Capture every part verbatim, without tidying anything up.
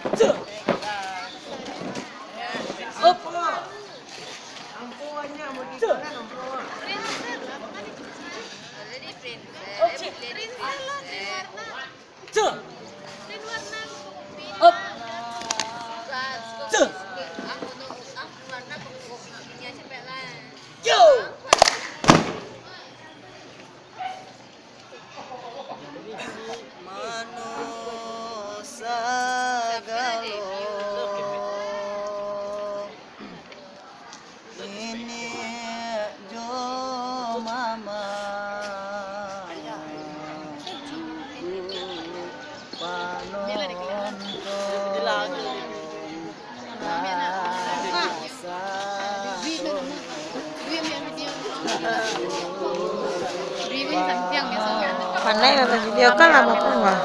Up. Up. Yo. Mano sagalo, niniak jo mamak, panonton. Pandai lah video kan lama pun, Bang.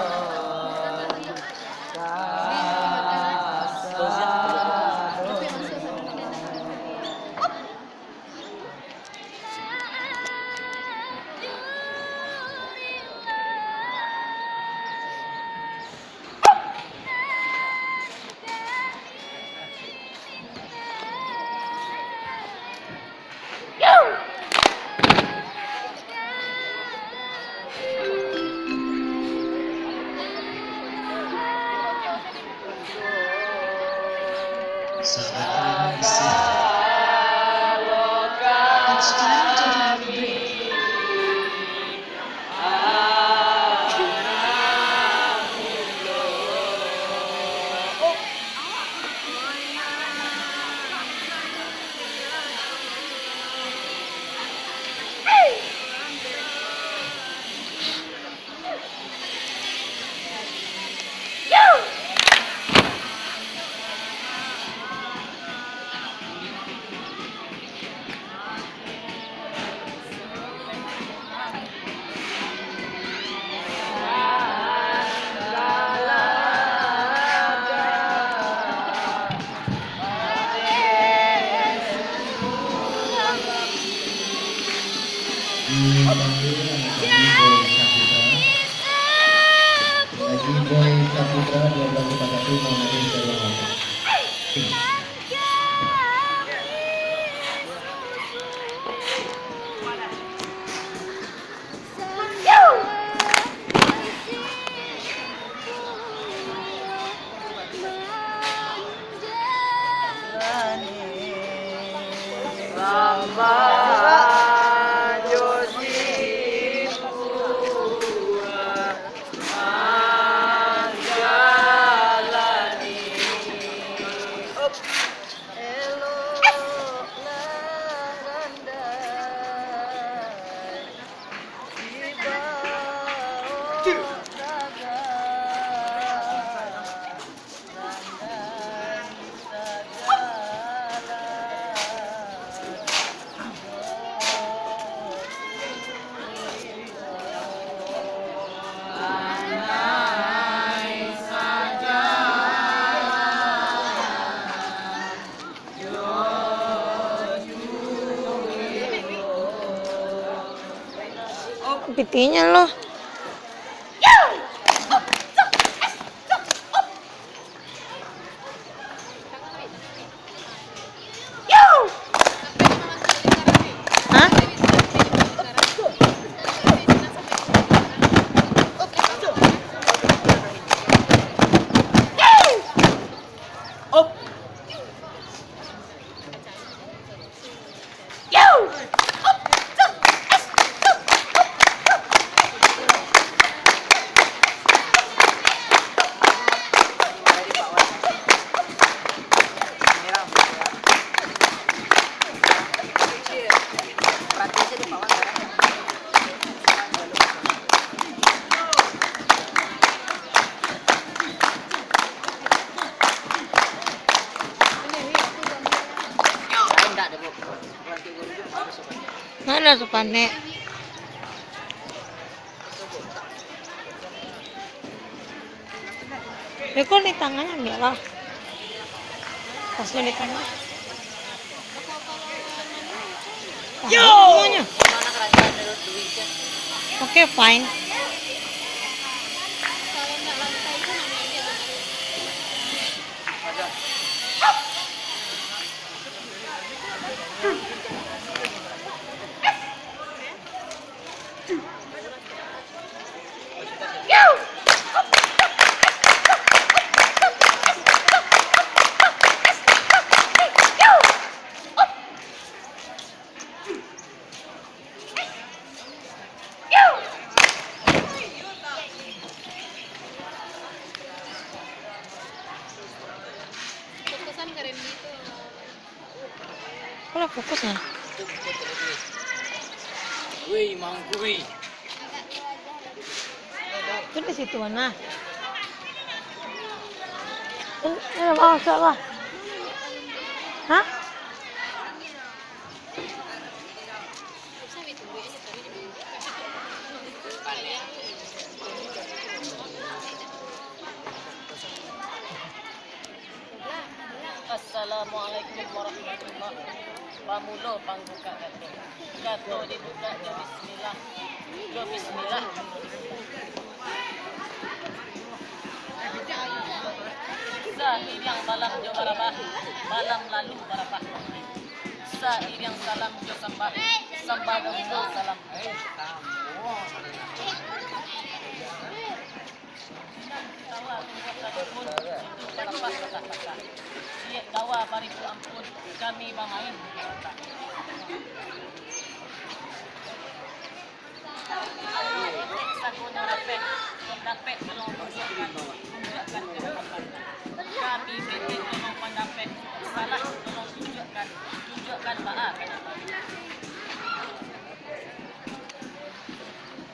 Dipanggil anak Haji Boy Saputra. Haji Boy Saputra, dua belas empat satu, mau hadir ke ruang makan. Pitinyo lo. Hah? Mana supanek? Beko di tangan ambiak lah. Pas di tangan. Yo! Semuanya. Oke, fine. Kalau fokus nah. Wei, mangkui. Tu di situ mana? Eh, eh, oh, salah. Hah? Assalamualaikum warahmatullahi. Pamulo pambukak kato. Kato dibukak jo bismillah. Jo bismillah. Sairiang balam jo barabah, balam lalu barabah. Sairiang salam jo sambah, sambah dahulo salam. Kawa tumbuah ka dukun, situ ka lapas basah-basah. Ciek kawa baribu ampun, kami bamain di kota. Ayo, etek sagonyo rapek, dapek tolong tunjuakkan, tunjuakkan kahebatannyo. Kami ketek tolong pandapek, salah tolong tunjuakkan, tunjuakkan baa ka dapek.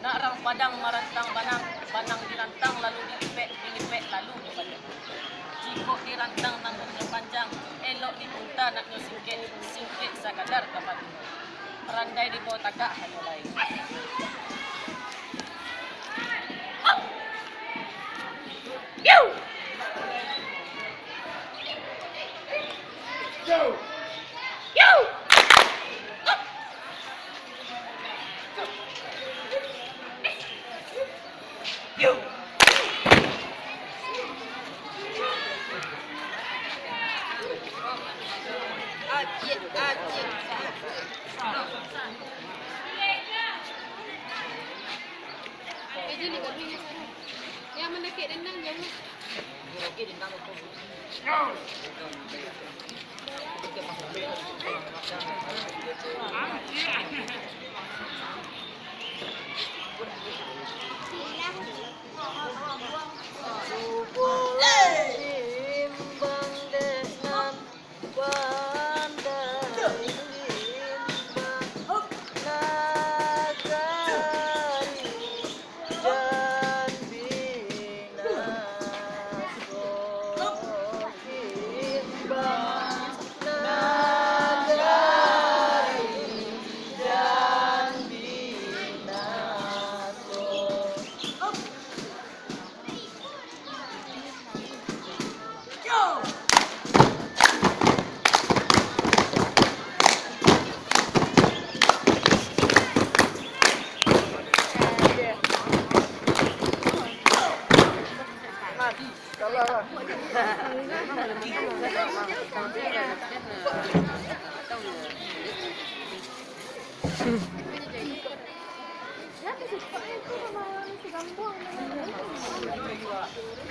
Nak rang Padang marantang banang, banang dirantang lalu diipek, diipek lalu dipajang. Jikok dirantang nanggunnyo panjang, elok dipunta nak nyo singkek, singkek sakadar ka padunyo. Randai dibao tagak hanyo lai.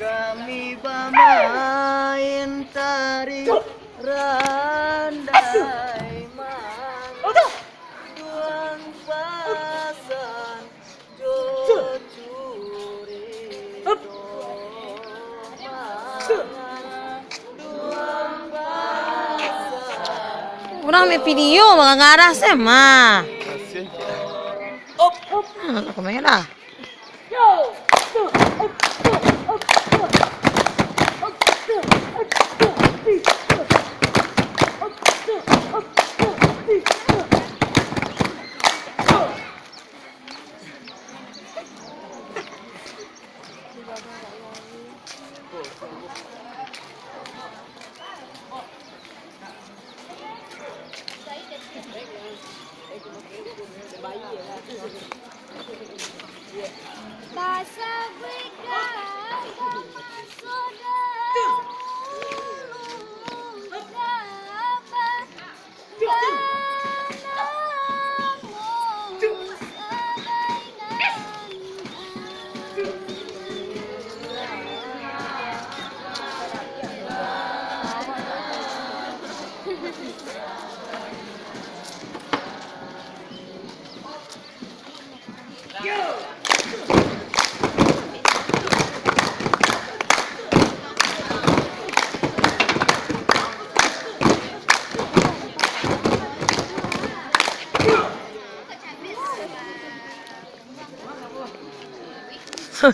Kami bamain tari randai manduang pasan jo curito manduang pasan. Urang ambiak video, mangarah se mah. Kasian, Cik. Op, op. Ah, kamera. Bu,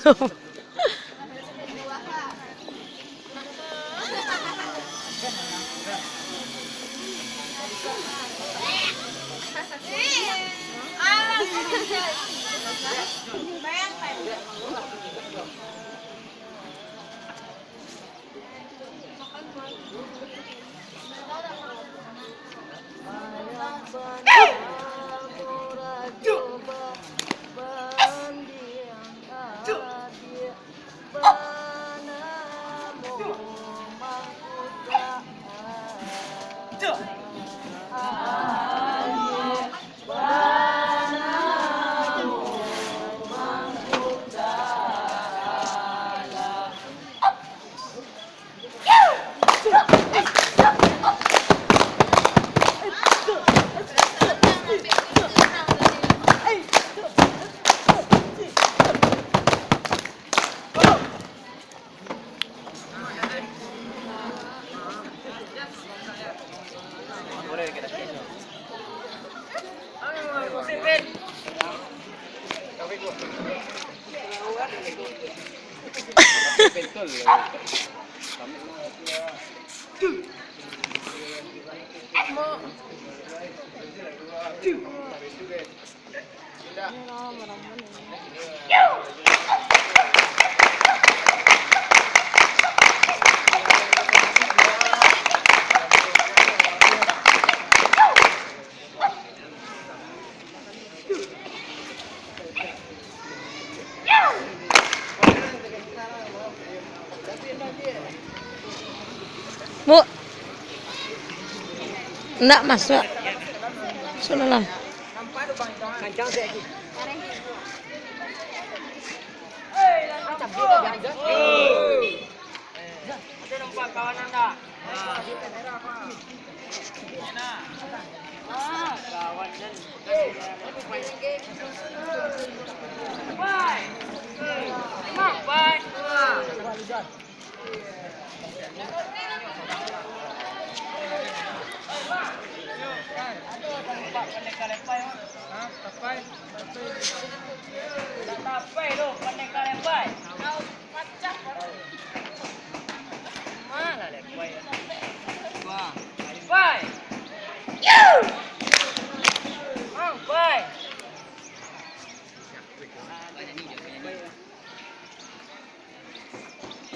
ndak masuk. Masuk dalam.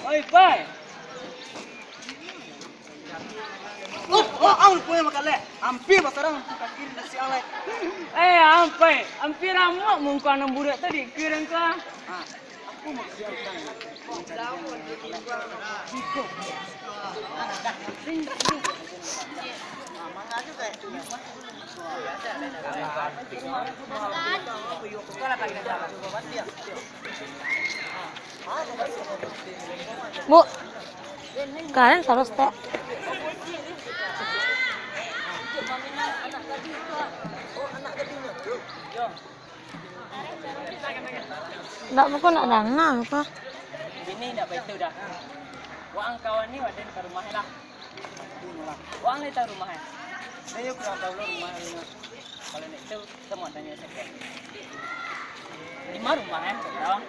Oi, Pai! Oh, oh, ang punya makan leh. Ampia basarang ka kiri di siang lai. Eh, ampai, ampia ramuak mungko anang buruak tu di kiri ka. Ah, aku maksud. Bu, kalian salah step. Ndak, bukan nak danga apa? Ini ndak baitu dah. Waang kawan ni waden ka rumah lah. Waang lai tahu rumah eh. Saya kurang tahu lah rumah ni. Kalau ndak tahu, kita mau tanya siapa. Di mana rumah eh? Tahu?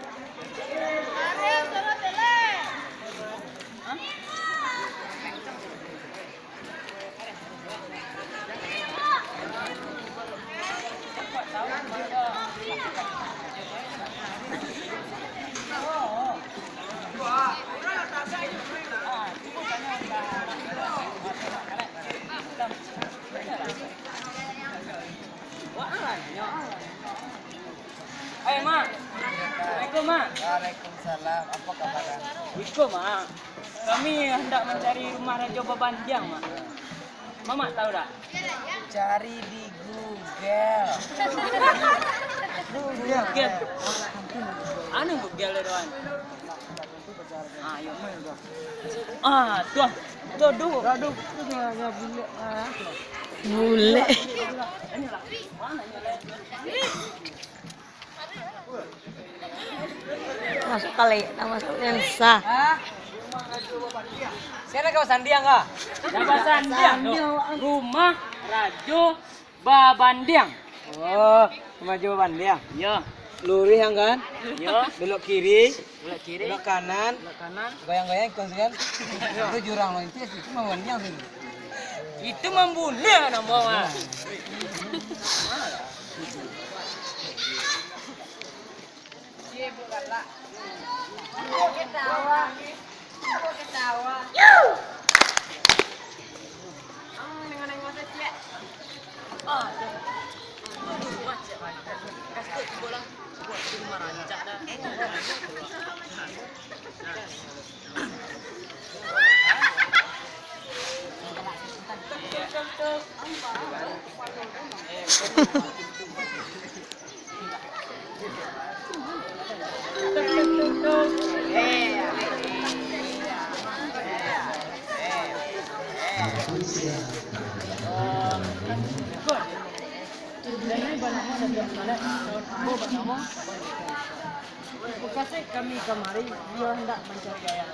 Hah? Hai, Mak. Assalamualaikum, Mak. Waalaikumsalam. Apa kabar? Iko, Mak. Kami hendak mancari rumah Rajo Babandiang, Mak. Mamak tahu dak? Cari di Google. Google. Google. Anu Google tu, Wan. Ah, yo. Ah, tu. Tu, tu. Aduh, tu dia, dia bulek, ah. Bulek. Masuk kali, nak masuk lensa. Hah? Siapa kau sandiang kah? Siapa sandiang tu? Rumah Rajo Babandiang. Oh, rumah Rajo Babandiang. Yo. Luruih ang kan? Yo. Belok kiri. Belok kiri. Belok kanan. Belok kanan. Goyang-goyang ikon kan? Itu jurang lo, itu, itu mambunuah tu. Itu mambunuah namo, ah. Dia bukanlah. Ketawa. Ketawa. Yo! Mukasuik kami kamari, iyo handak mancari ayah.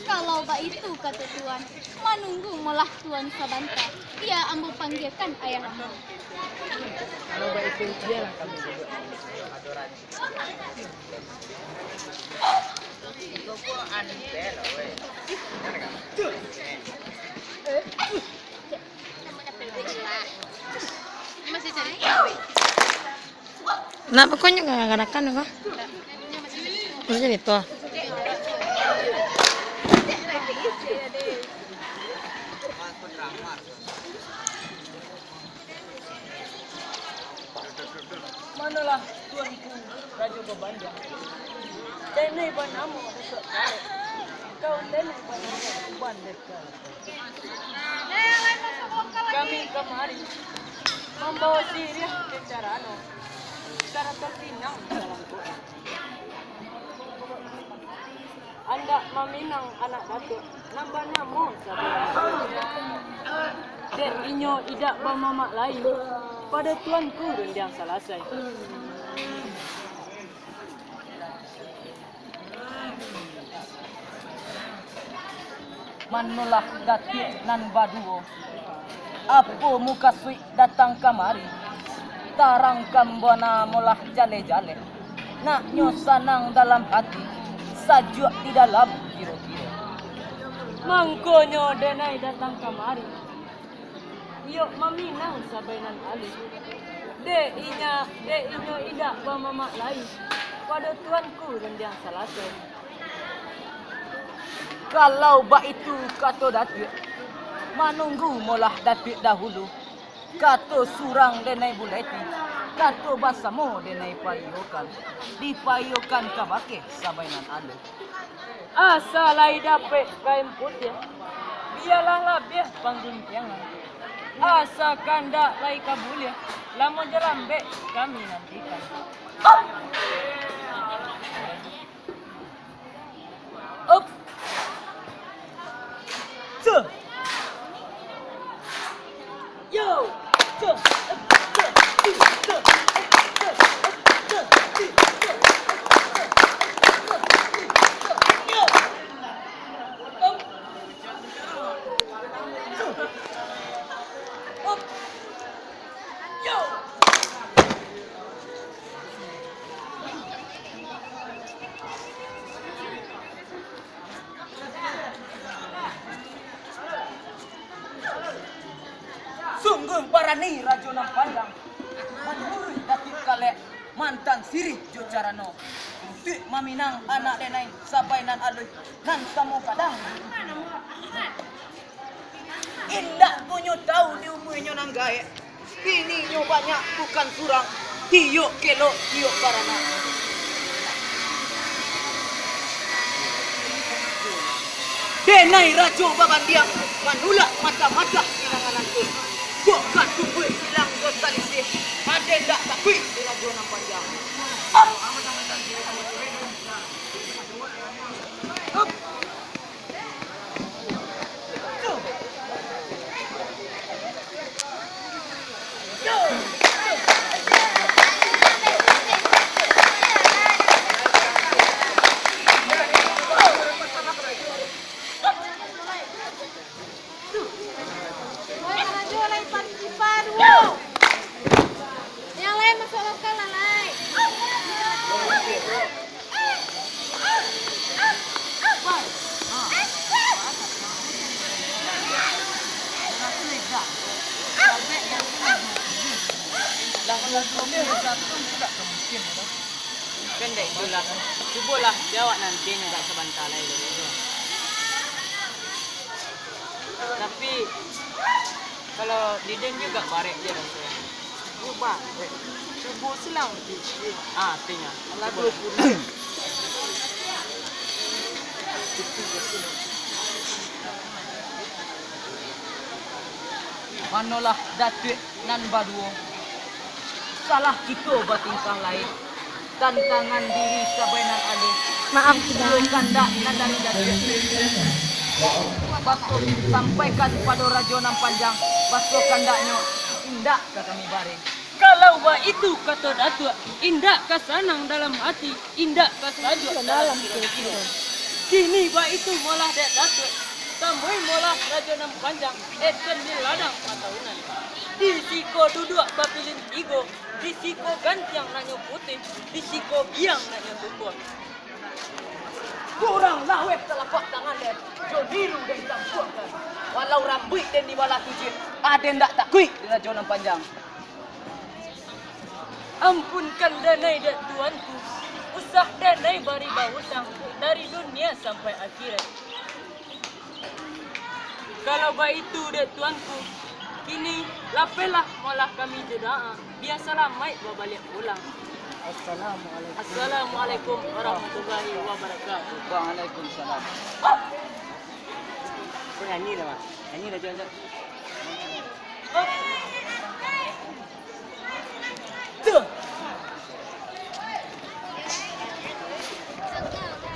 Kalau baitu, kato Tuan, manunggu molah Tuan sabanta, bia ambo panggiakan ayah ambo. Kalau baitu, bialah kami duduak. Nak bakonyok ka garakan ko? Macam itu. Manolah Tuanku Rajo Babandiang. Denai banamo Datuak Karek. Kau denai banamo Tuan Datuak. Kami kamari mambawa siriah ka carano, sarato pinang dalam Quran. Andak maminang anak datuak nan banamo Sabian. Dek inyo indak bamamak lai, pado Tuanku rundiang salasai. Manolah Datuak nan baduo, apo mukasuik datang kamari? Tarangkan bana molah jaleh-jaleh. Naknyo sanang dalam hati, sajuak di dalam kiro-kiro. Mangkonyo denai datang kamari, iyo maminang sabanan aluih. Dek inyo, dek inyo indak bamamak lai, pado Tuanku rundiang salasai. Kalau baitu kato Datuak, manunggu molah Datuak dahulu. Kato surang denai buleti, kato basamo denai paiyokan, dipaiyokan kabake sabanan aluih. Asa lai dapek kain putiah, bialah labiah pangguntiangan. Asa kandak lai ka buliah, lamo jo lambek kami nantikan. Up. Tuh. Yo. Tuh. Sungguah barani Rajo Nan Panjang, manuruik Datuak Kalek, mantan siriah jo carano, untuak maminang anak denai sabanan aluih nan samo gadang. Indak punyo tau di umuanyo nan gaek, bininyo banyak bukan surang, tiok kelok tiok baranak. Denai Rajo Babandiang, manulak madah-madah pinanganan tu. Kok ka tubuik ilang dosa lisih, aden dak takuik di Rajo Nan Panjang. Ah! Hup! Kan dek itulah, cubolah jawab nanti agak sabanta lai dulu. Tapi, kalau di den juga barek je rasanya. Yo barek. Cubo silang. Ah, artinya. Alah, cubo. Dua puluh. Manolah Datuak nan baduo. Salah kito batingkah lain, tantangan diri sabanan alih. Maaf, sudah. Kandak nan dari Datuak. Baso sampaikan pado Rajo Nan Panjang, baso kandaknyo indak ka kami bareh. Kalau baitu kato Datuak, indak ka sanang dalam ati, indak ka sajuak dalam kiro-kiro. Kini baitu molah dek Datuak, tamui molah Rajo Nan Panjang, eten di ladang pataunan. Di siko duduak bapilin tigo, di siko gantiang nan nyo putih, di siko biang nan nyo tumbuah. Kurang laweh talapak tangan den, jo niru den tampuangkan. Walau rambuik den dibalah tujuah, aden ndak takuik di Rajo Nan Panjang. Ampunkan danai dek tuanku, usah danai bari bautang dari dunia sampai akhirat. Kalau baitu dek tuanku, kini lapehlah molah kami jo doa, bia salamaik babaliak pulang. Assalamualaikum. Assalamualaikum warahmatullahi wabarakatuh. Waalaikumsalam. Kau nyanyi lah, Mak. Nyanyi lah, Cak. Tuh.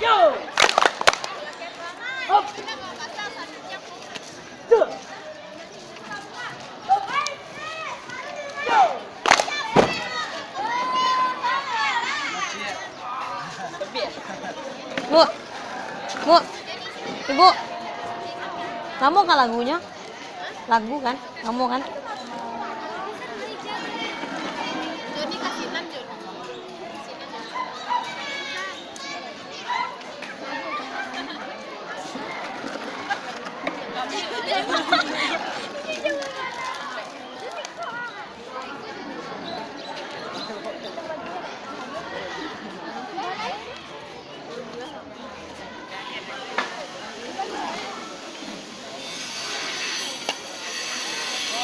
Yo. Hop. Tuh. Yo. Bu, bu, ibu, lamo kah lagunyo? Lagu kan? Lamo kan?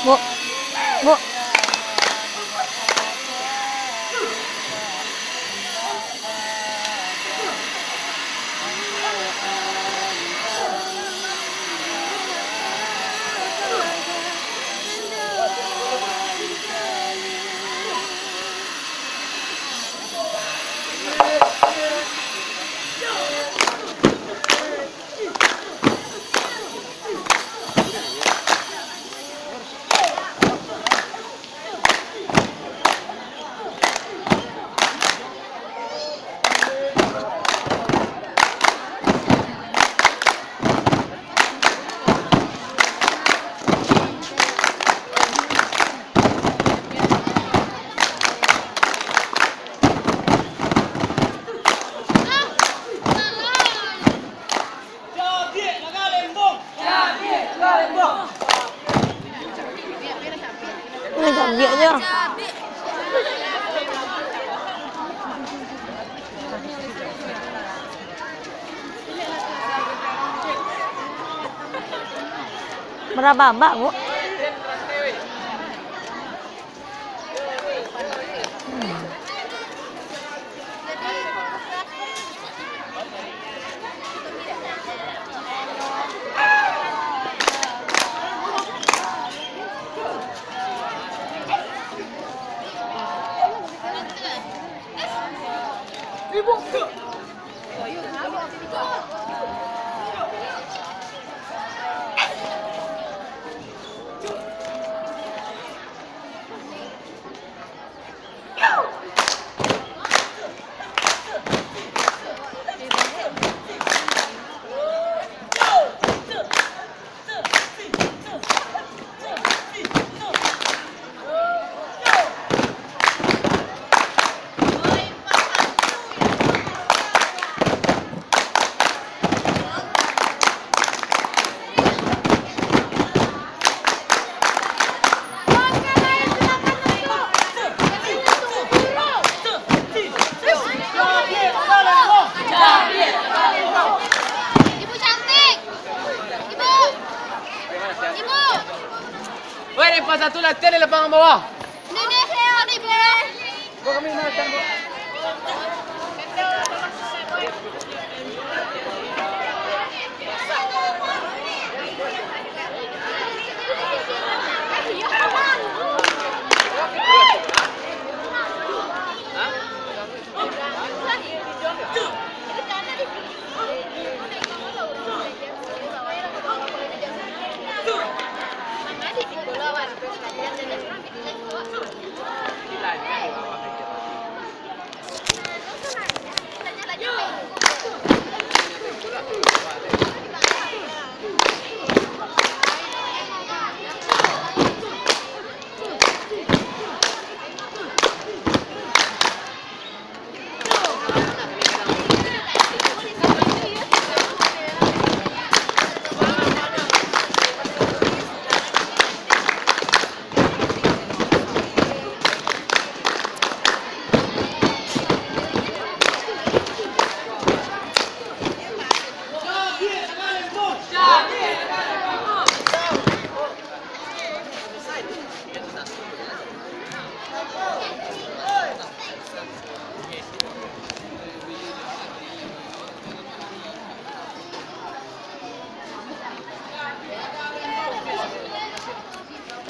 Bu, bu. Ini cabiak je. Berapa abak, Bu? Satu latihan di lapangan bawah. Ini, ini, saya ada, Bro. Bro, kami nak datang, Bro.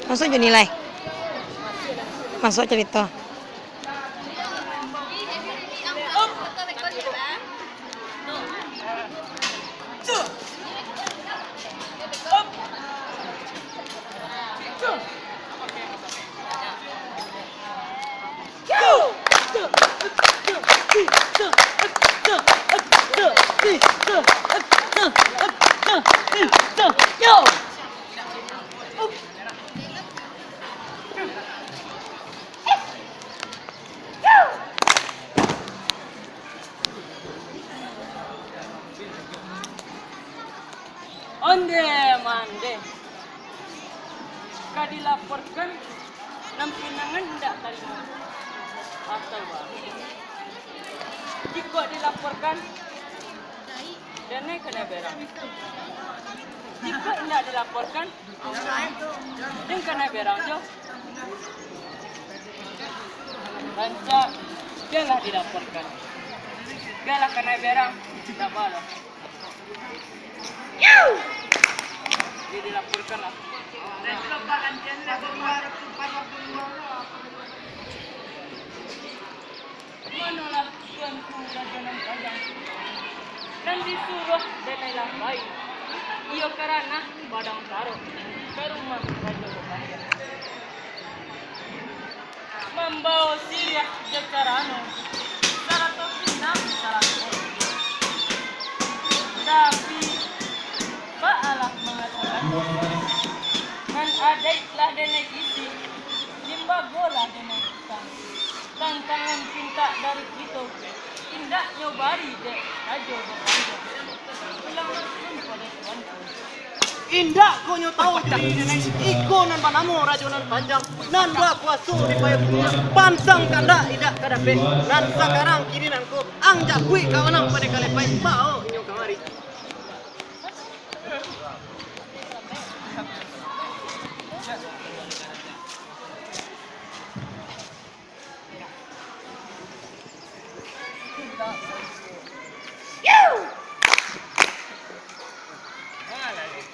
Masuak jo nilai. Masuak carito. Onde mande. Ka dilaporkan, nan pinangan indak tarimo. Atau ba. Jikok dilaporkan, denai kanai berang. Jikok indak dilaporkan, den kanai berang jo. Rancak, bialah dilaporkan. Bialah kanai berang, indak baa doh. Jadi dilaporkanlah. Manolah tuanku Rajo Nan Panjang, nan disuruah denai Lambai, iyo ka ranah Padang Tarok, ka rumah Rajo Bapanjang. Mambawo siriah jo carano, sarato pinang salako. Tapi, baalah mangatokan, nan adaik lah denai isi, limbago lah denai utang. Tantangan pintak dari kito, indaknyo bari dek Rajo Bapanjang. Pulang masukan pado tuanku. Indak ko nyo tahu diri denai, iko nan banamo Rajo Nan Panjang, nan bakuaso di payah bumi. Pantang kandak indak ka dapek, nan sakarang kini nangko, ang japuik ka manang pandai ka lepai, bawo inyo kamari.